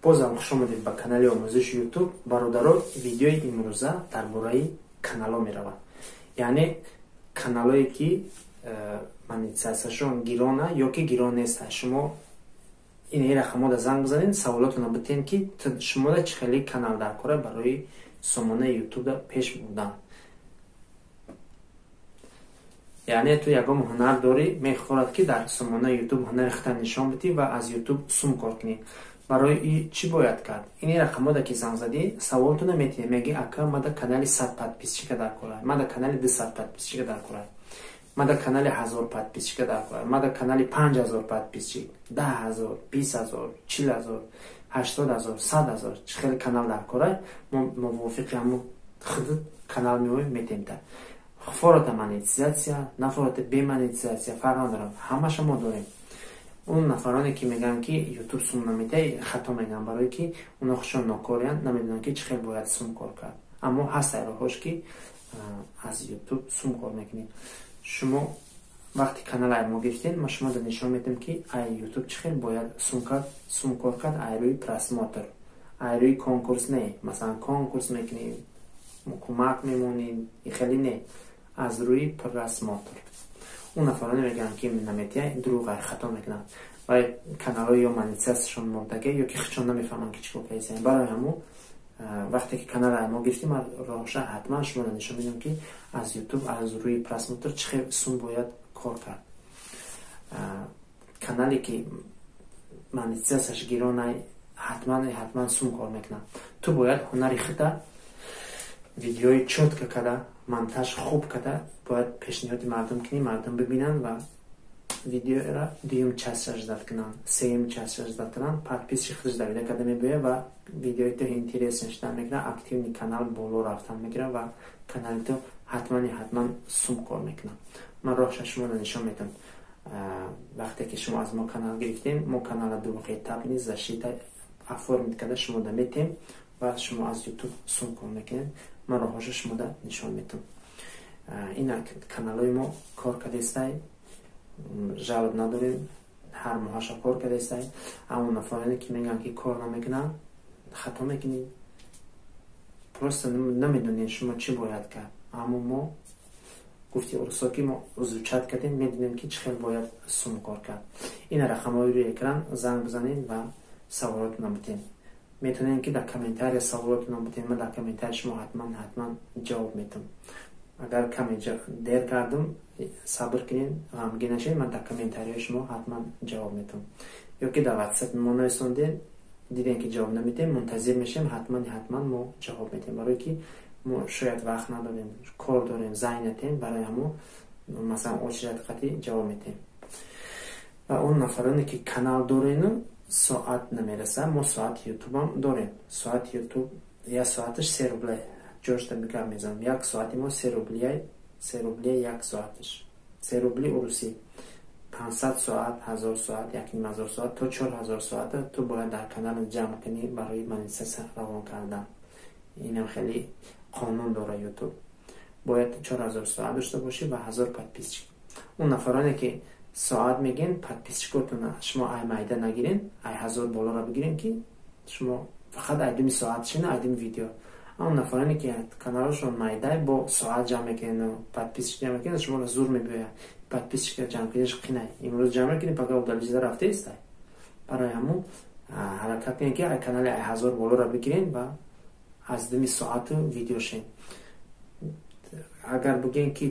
Бозам хуш омадед ба канали омӯзиши Ютуб. Бародаро, видеои имрӯза дар бораи каналҳо меравад, яъне каналое ки монетизатсияшон гирона ё ки гирон нест. Шумо ин рақамода занг бизанед, саволотонро битен, ки шумода чӣ хеле канал дар кора барои сомонаи Ютубда пеш бурдан. Яъне ту ягон ҳунар дорӣ, мехоҳад, ки дар сомонаи Ютуб ҳунари худта нишон бидӣ ва аз Ютуб сум кор кунӣ. Барои и чӣ бояд кард? Ини рақамода ки занг задӣ, саволтона метиҳӣ, мегӣ: «Ака, мада канали 100 подписчика дар кора, мада канали 200 подписчика дар кора, мада канали 1000 подписчика дар кора, мада канали 5000 подписчик, 10 000, 20 000, 40 000, 80 000, 100 000, чӣ хеле канал дар кора?» Мо мувофиқи ҳамун худ канал меоем, метем та форота монетизатсия, нафорота бемонетизатсия, фарқ надорам, ҳамаша мо дорем. Он нафароне ки мегӯянд, ки Ютуб сум наметаҳ, хато мегӯянд, барое ки оно худшон нокориянд, намедонанд, ки чӣ хел бояд сум кор кард. Аммо ҳаст роҳҳош, ки аз Ютуб сум кор мекунед. Шумо вақти канал ай мо гирифтед, ма шумо да нишон медиҳам, ки ай Ютуб чӣ хел бояд сум кор кард ай рӯи просмотр, ай рӯи конкурс не. Масалан, конкурс мекунед, кӯмак мемонед, хеле не, аз рӯи просмотр. Он нафароне мегӯянд, ки наметиҳа, дурӯғ, хато мекунанд ва каналҳои ё монетизатсияшон мурдаге, ё ки худшон намефаҳманд, ки чӣ кор кардастанд. Барои ҳамун, вақте ки канал мо гирифтем, ман роҳша ҳатман шуморо нишон медиҳам, ки аз Ютуб аз рӯи просмотр чӣ хел сум бояд кор кард. Канале ки монетизатсияш гиронай, ҳатман ҳатман сум кор мекунад. Ту бояд ҳунари худа видеои чётко када, монтаж хуб када, бояд пешниҳоди мардум кунӣ, мардум бибинанд ва видеоро дуюм часть ждать кунанд, сеюм часть ждать кунанд. Подписчик худаш давида карда мебиёяд ва видеои ту интересен шудан мекунад, активный канал боло рафтан мегирад ва канали ту ҳатмани ҳатман сум кор мекунад. Ман роҳша шуморо нишон медиҳам. Вақте ки шумо аз мо канал гирифтем, мо канала двухэтапный защита оформить карда шумо да метем ва шумо аз Ютуб сум кор мекунед. Ман роҳҳоша шумода нишон медиҳам. Ина каналҳои мо кор кардестай, жалоб надорем, ҳар моҳаша кор кардестай. Аммо нафароне ки мегӯянд, ки кор намекунанд, хато мекунед, просто намедонед шумо чӣ бояд кард. Аммо мо гуфти урусо, ки мо изучать кардем, медонем, ки чӣ хел бояд сум кор кард. Ина рақамҳои рӯи экран, занг бизанед ва саволотона битем. Метавонем, ки дар комментария саволотона битем, ман дар комментария шумо ҳатман ҳатман ҷавоб метам. Агар каме дер кардам, сабр кунед, ғамгин нашед, ман дар комментарияи шумо ҳатман ҷавоб метам. Ё ки дар Ватсап мо нависондем, дидем, ки ҷавоб наметем, мунтазир мешем, ҳатман ҳатман мо ҷавоб метем, барое ки мо шояд вақт надорем, кор дорем, занятем, барои ҳамо масалан очередь қатӣ ҷавоб метем. Ва он нафароне ки канал дорену соат намераса, мо соати Ютубам дорем. Соати Ютуб як соаташ 3 рубля, ҷошта гап мезанам, як соати мо 3 рублия, 3 рублия як соаташ, 3 рубли урусӣ. 500 соат, 1000 соат, 1500 соат то 4000 соата ту бояд дар канал ҷамъ кунӣ барои монетизатсия равон кардан. Инам хеле қонун дора Ютуб. Бояд 4000 соат дошта бошӣ ва 1000 подписчик. Он нафароне ки соат мегин, подписчикотона шумо ай майда нагирен, ай 1000 болоро бигирен, ки шумо фақат айдими соат шина, айдими видео. Он нафароне ки каналашон майдай, бо соат ҷамъ мекунену подписчик ҷамъ мекунед, шуморо зур мебиёяд. Подписчика ҷамъ куниш қинай, имрӯз ҷамъ мекунӣ, пага удалить рафта истай. Барои ҳамун ҳаракат кунед, ки канали ай 1000 болоро бигирен ва аз думи соату видео шен. Агар бигӯем, ки